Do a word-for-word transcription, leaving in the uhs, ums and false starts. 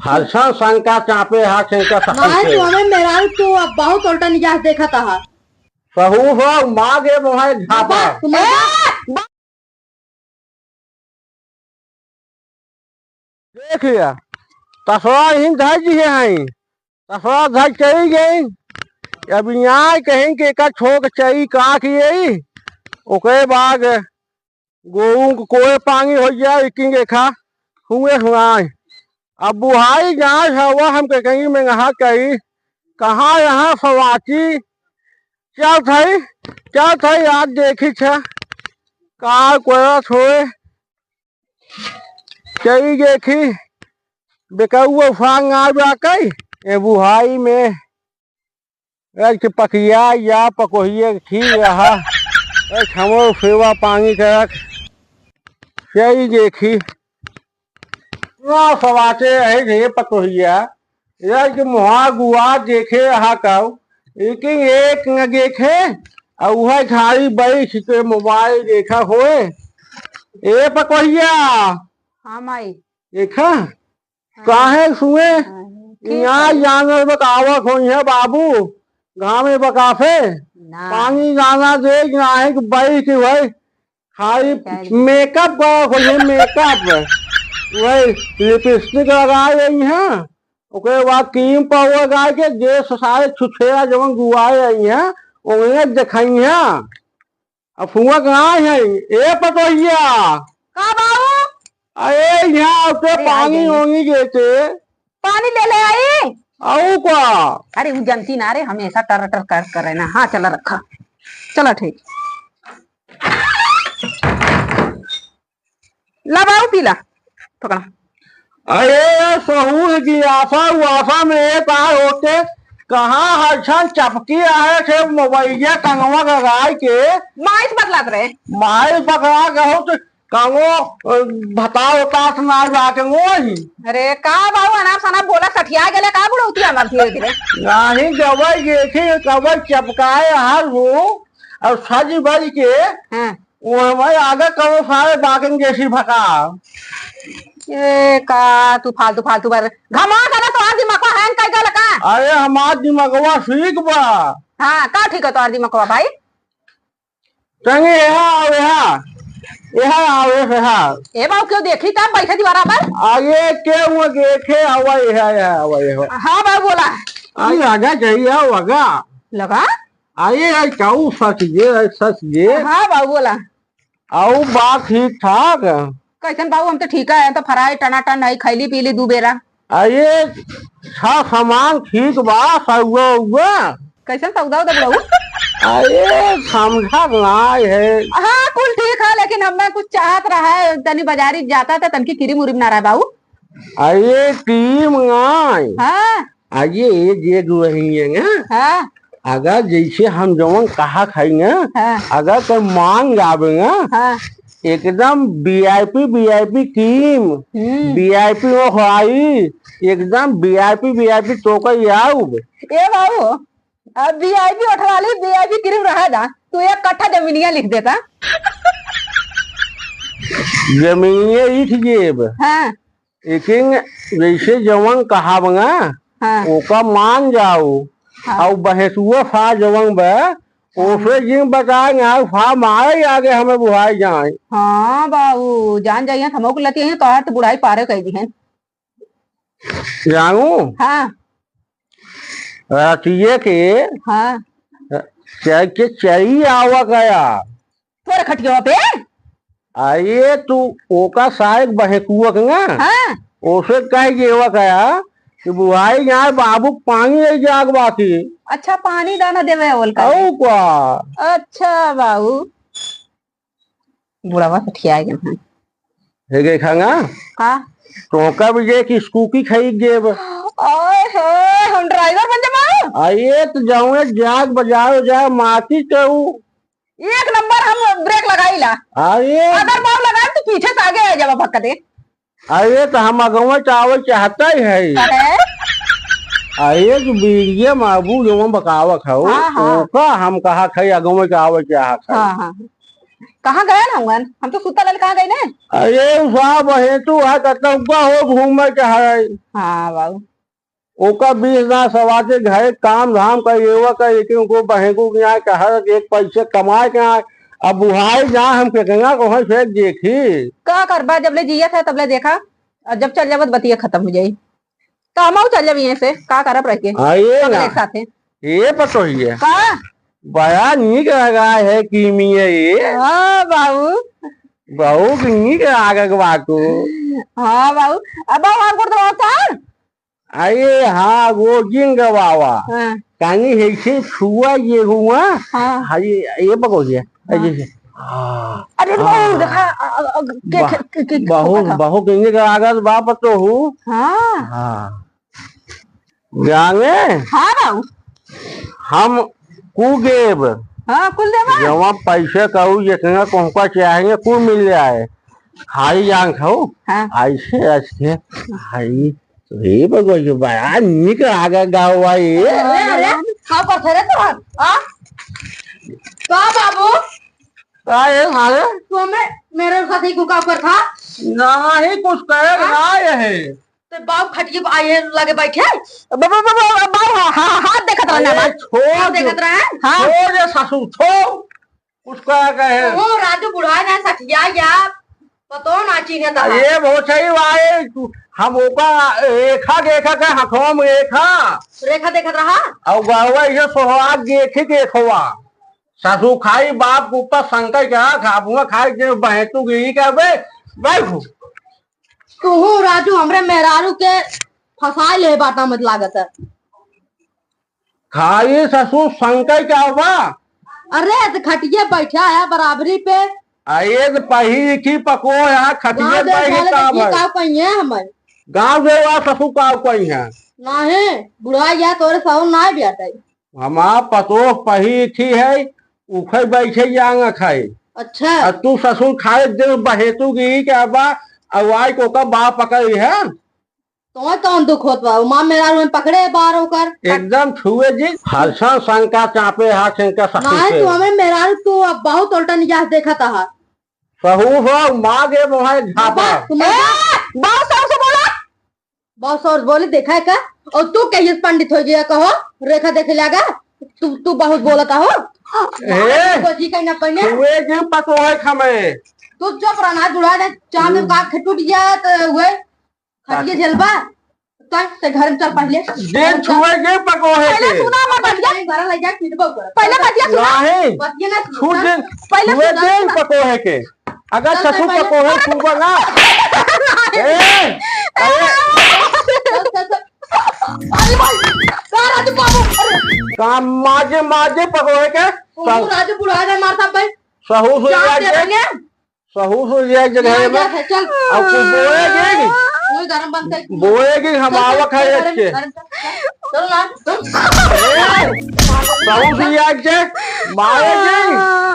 हर्षण शंका चापे हा, खेंका सखी नाहीं, से। तू हमें मेहरारू, तू अब बहुत उल्टा निगाह देखत हा। सहू हो, माँ गे मोहे झापा। बाबा, तुम्हें ए! देख लिया, तसवा हिन धर दिए हैं, तसवा धर चली गई। अब यहाँ कहीं के का छोक चई का किए, ओकरे बाद गोऊ को कोई पानी हो जाए, इकिंग एखा हुए हुआए। अब बुहाई जाए हवा, हम के कहीं में नहा कही, कहाँ यहाँ सवाची चल थई, चल थई, आज देखी छ, का कोयत होए, चली देखी, बेकौआ फांग आ जाकई, ए बुहाई में, आज के पकिया या पकोहिए खी रहा, ए छमो सेवा पानी करक, चली देखी। ना सवाचे है रे पतोहिया, यार के मुहा गुआ देखे रहा काऊ, लेकिन एक न देखे, और वह घाई बैठ के मोबाइल देखा होए। ए पतोहिया, हाँ माई। देखा, हाँ। काहे सुए? हाँ, ठीक यहाँ है। जानवर बकावत होई है बाबू, गाँव में बकाफे, ना। पानी दाना दे, ना है कि बैठ के भाई खाली क्या है? मेकअप करा खोजे, मेकअप। वही लिपस्टिक लगा रही हैं, ओकरे बाद क्रीम पाउडर लगा के जे सारे छुछेरा जवन गुआए रही हैं, उन्हें दिखाई हैं। अब फुआ कहाँ है? ए पतोहिया। का बाबू? अरे यहाँ पे अरे, आ पानी गई। ओनी देते। पानी ले ले आई। आऊ का? अरे, उ जनती ना रे, हमेशा टर टर कर करे ना। हाँ, चला रखा। चला, ठीक। ला बाऊ, पी ला। पकड़ा। अरे, सहूर की आशा उआशा में एक बार होते, कहाँ हरछन चपकी रहे थे मोबाइलिया कंगवा गगाई के। माइस बतलात रहे। माइस बतला गहो तो कौनो, अ, भतार उतार से ना जाके वही। अरे का बाबू, अनाप शनाप बोला, सठिया गेले का बुढ़ौती हमार धीरे धीरे? नाही, जबै देखी, कबै चपकाए हाल हो, और सज बज के, हाँ। वो हमारे आगे कौनो सारे बागन जैसी भका। ए, का तू फालतू, फालतू बात। घमा करे तोहार दिमागवा हैंग कर गल का? अरे, हमार दिमागवा ठीक बा। हाँ, का ठीक है तोहार दिमागवा भाई? तंगे एहा आव, एहा। एहा आव, एहा। ए बाऊ, केहू देखी तब बैठे दी बराबर? आगे केहू देखे, आवा, एहा, एहा, आवा, एहा। हाँ बाऊ, बोला। आई आगा जाई, आव आगा। लगा? आई, आई, काऊ सच ये, आई सच ये। हाँ बाऊ, बोला। आऊ बात ठीक ठाक। कैसन बाऊ, हम तो ठीक है, हम तो फराई टनाटन है, खैली पीली दू बेरा। अरे, छा सामान ठीक बा, सौदा उदा। कैसन सौदा उदा बुढ़ऊ? अरे, समझा नाय है। हाँ, कुल ठीक है, लेकिन हमें कुछ चाहत रहा है, तनी बाजारी जाता था, तनकी किरिम उरिम ना रहा बाऊ। अरे, टीम नाय। हाँ। अरे, ये जे दुल्हनिया ना, हाँ। अगर जैसे हम जवन कहा खाई ना, हाँ। अगर कोई मांग आवे ना, हाँ। एकदम VIP, VIP टीम, हम्म। VIP वो खाई, एकदम VIP, VIP तो का आऊ। ए बाबू, अब VIP उठवा ली, VIP क्रीम रहा दा, तू एक कट्ठा जमीनिया लिख देता। जमीनिया लिख जेब। हाँ। लेकिन जैसे जवन कहावंगा, हाँ। ओका मान जाओ। हाँ। और बहेसुआ फा जवन बा, हाँ। ओसे जिन बताए ना, फा मारे आगे हमें बुहाई जाए। हाँ बाबू, जान जाइए, हम लोग लती हैं, तोहार तो बुढ़ाई पारे कह दी हैं। जानू? हाँ। रतिये के हाँ। चाय के चाय आवा गया। तोरे खटिया पे? अरे तू ओका साइक बहेकुआ के ना? हाँ। ओसे कह जेवा कया कि बुहाई जाए बाबू पानी नहीं जाग बाकी। अच्छा, पानी दाना देवे आवल का? औ का? अच्छा बाबू। बुढ़ावा सठिया गया है। हे गए खांगा? का? तोका भी जे कि स्कूकी खाई जेब। ओए होए, हम ड्राइवर बन जाबा? अरे तो जाऊँ जाग बजाओ जाए माटी के ऊ एक नंबर हम ब्रेक लगाई ला। अरे। अगर बाऊ लगाए तो पीछे से आगे आ जावा भक्का दे। अरे तो हम अगवा चावल चाहता ही है। अरे। अरे जो बीड़िया माबू जो बकावत है, हाँ, हाँ। ओका हम कहा खाई अगवा चावल चाहत है। हाँ, हाँ। कहाँ गए ना हुआ? हम तो सुता लल कहाँ गए ने? अरे उ साहब, वही तो है, कतौका हो घूमे के है। हाँ बाबू। ओका बीस ना सवा के घरे काम धाम का, एवा का, एक को बहेंगू के यहाँ कहा एक पैसे कमाए के आए। अब बुढ़ाई जा हम केतना को है से देखी। का करबा, जब ले जियत है तब ले देखा, और जब चल जाबत बतिया खत्म हो जाई। तो हम चल जाबी यहाँ से, का करब रह के? हाँ, ये ना। एक साथे। ये पतोहिए। का? बड़ा नीक लगा है कीमिया ये। हाँ बाबू। बहुत नीक लागत बा तू। हाँ बाबू। अब बाबू हमको तो बहुत था। अरे हाँ, वो जिंग बाबा। हाँ। कानी है से छुआ ये हुआ। हाँ। हाँ, ये, ये पकड़ लिया। हाँ। ऐसे, ऐसे। हाँ। अरे, हाँ। देखा, अ, अ, अ, के, बा-, के, के, के, बहुत, देखा। बहुत नीक लागत बा पतोहू। हाँ। हाँ। जाने? हाँ बाबू। हम कु देब। हाँ, कुल देबा। जमा पैसे कहू, जितना तुमका चाहेंगे, कुल मिल जाए। खाई जान खाओ। हाँ। ऐसे, ऐसे, खाई। हे भगवान, ये बड़ा निक आगा गाँव बा ये। अरे, अरे, का करत है रे तोहर? आ? का बाबू? का ये साले? तू हमें, मेरे साथ ही का करत था? नहीं, कुछ कहे हाँ? ना ये है। तो बाबू खटिए पे आए लगे बैठे। बा-, बा-, बा-, बा-, बा-, हा-, हा-, हाथ देखत रहना अरे, बा। छोड़ हाथ दे। देखत रहे। हाँ। छोड़ ये सासू, छोड़। कुछ कहा कहे। ओहो, राजू बुढ़ा ना सठिया या, पतो ना चीन्हे था। अरे, बहुत सही भाई, तू, हम ओका रेखा देखा के हथवा में रेखा। रेखा देखत रहा? और गहवा ये सोहाग देखी देखवा। सासू खाई बाप के ऊपर संकट के आँख, आप हुआ खाई के बहेतू गई क्या बे? बैठू। तू हो राजू, हमरे मेहरारू के फंसा ले बाटा मत लागत है। खाई ससुर संकई का बा? अरे, त खटिया बैठा है बराबरी पे। आ, ये त पही की पको है, खटिया गाँव देश बैठी वाले का देखिए भाई? का कही है हमारे। गाँव देश वाला ससुर का कही है? नाही, बुढ़ा गया तोरे सहू ना बेटा। हमार पतोह पही थी है, उखई बैठे जांगा खाए। अच्छा। आ तू ससुर खाए दिन बहेतू गई के अबा, अवाई को का बा पकड़ी है। तोहर कौन दुख होत बा? उ माँ मेहरारू में पकड़े बार ओकर। एकदम छुए जी, हर्षण शंका चापे हाथ इनका ससुर नाही, से। तू हमें मेहरारू, तू अब बहुत उल्टा निगाह देखत आहा। सहू हो, माँ के मोहे झापा। बाबा, तू मत ए, बहुत जोर से बोला। बहुत जोर से बोली, देखा है का? और तू कहिए पंडित हो गया, कहो, रेखा देखे लागा। तू, तू बहुत बोलत आहो। ए, को जी कहीं ना कहीं। छुए जी पतोहे खमे। तू चुप रहना, जुड़ा दे, चांद का आँख टूट गया तो हुए। खटिए झेलबा। चल, ते घर में चल पहले। देख, छुए दे पकोहे पहले के। सुना हमार बतिया। पहले घर ले जा, पीटबो कर। पहले बतिया सुना। नाही। बतिया ना सुना। छू दे, पहले छुए सुना, दे सुना। पकोहे के। अगर चल, ससुर पहले पकोहे छूबा ना। ए, अरे। चल, चल, चल। अरे भाई, का राजू बाबू? अरे। का माजे, माजे पकोहे के? तू राजू बुढ़ा दे मारता भाई। सहू से जान जाके। दे देंगे। सहू से लिया एक जगह ना में। जा, चल। अब कुछ बोए के नहीं। वही गरम बंद कर। बोए के हम चल, चल, आवक है चल, गरम, अच्छे। गरम, चल। चल ना, चल। ए, सहू से लिया एक जगह, मारे के नहीं।